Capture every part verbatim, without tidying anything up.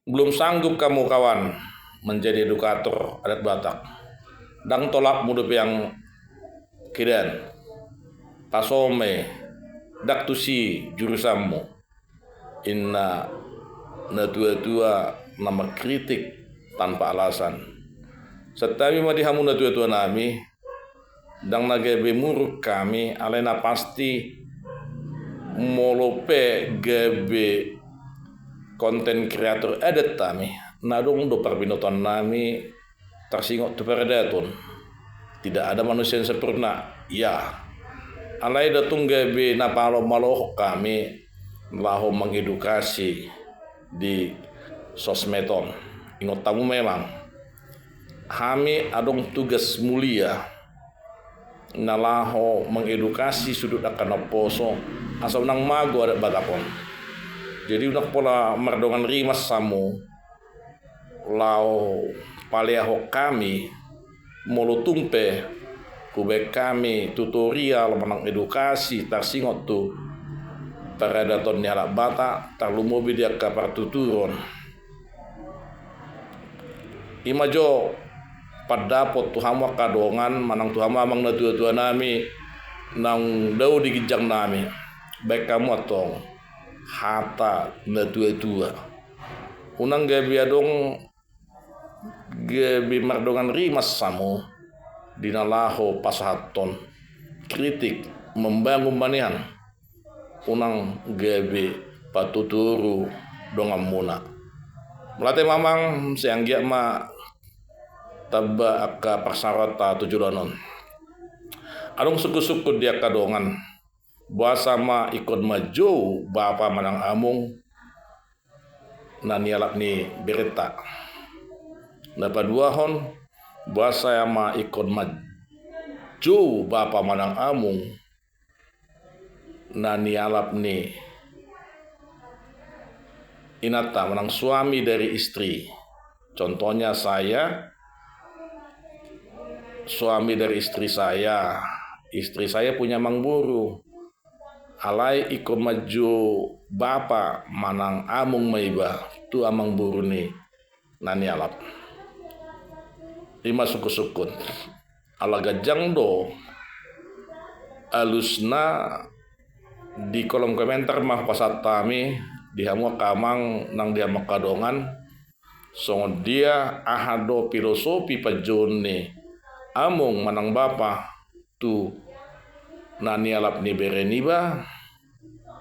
Belum sanggup kamu kawan menjadi edukator adat Batak. Ndang tolapmu dope angka edan. Pasome, ndang tusi jurusanmu. Inna natuatua na mangkritik tanpa alasan. Santabi ma di hamu natuatuanami, ndang na gabe muruk hami, alai na pasti molo pe gabe konten kreator adat hami, na adong do parbinotoannami tarsingot tu paradaton. Tidak ada manusia yang sempurna, ya. Alai da tung gabe na palomalohon hami laho mangedukasi di sosmed on. Ingot hamu memang, hami adong tugas mulia na laho mangedukasi sude angka naposo asa unang mago adat Batak on. Jadi unang pola mardongan rimas hamu laho paleahon hami, molo tung pe hubaen hami tutorial manang edukasi tarsingot tu paradaton ni halak Batak, tarlumobi di angka partuturon. Ima jo pandapot tu hamu angka dongan manang tu hamu amang natuatuanami naung dao di ginjangnami. Baen hamu antong hata natuatua. Unang gabe adong gabe mardongan rimas hamu di na laho pasahathon kritik membangun ma nian. Unang gabe patuturon donganmuna. Mauliate ma amang, sai anggiat ma tamba angka parsaoranta tu joloan on. Adong sungkunsungkun di angka dongan. Boasa ma ingkon manjou bapa manang among na nialap ni berenta? Na paduahon, boasa ma ingkon manjou bapa manang among na nialap ni inanta manang suami dari istri? Contohnya saya, suami dari istri saya, istri saya punya amangboru. Alai ingkon manjou bapa manang among ma iba tu amangboru ni na nialap. Ima sungkunsungkun. Ala ganjang do alusna di kolom komentar ma pasahat hami di hamu angka amang nang di hamu angka dongan. Songon dia, aha do filosofi panjouon ni among manang bapa tu na nialap ni bere niba,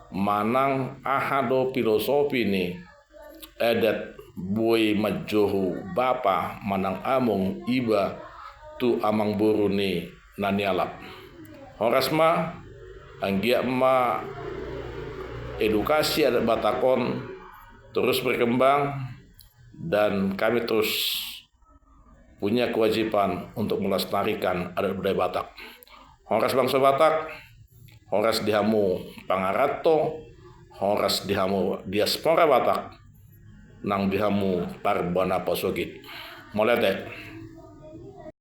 manang aha do filosofi ni adat boi manjou bapa manang among iba tu amangboru ni na nialap? Horas ma, anggiat ma edukasi adat Batak on terus berkembang, dan kami terus punya kewajiban untuk melestarikan adat budaya Batak. Horas bangso Batak, horas di hamu pangaranto, horas di hamu diaspora Batak, nang di hamu parbua na pasogit. Mauliate.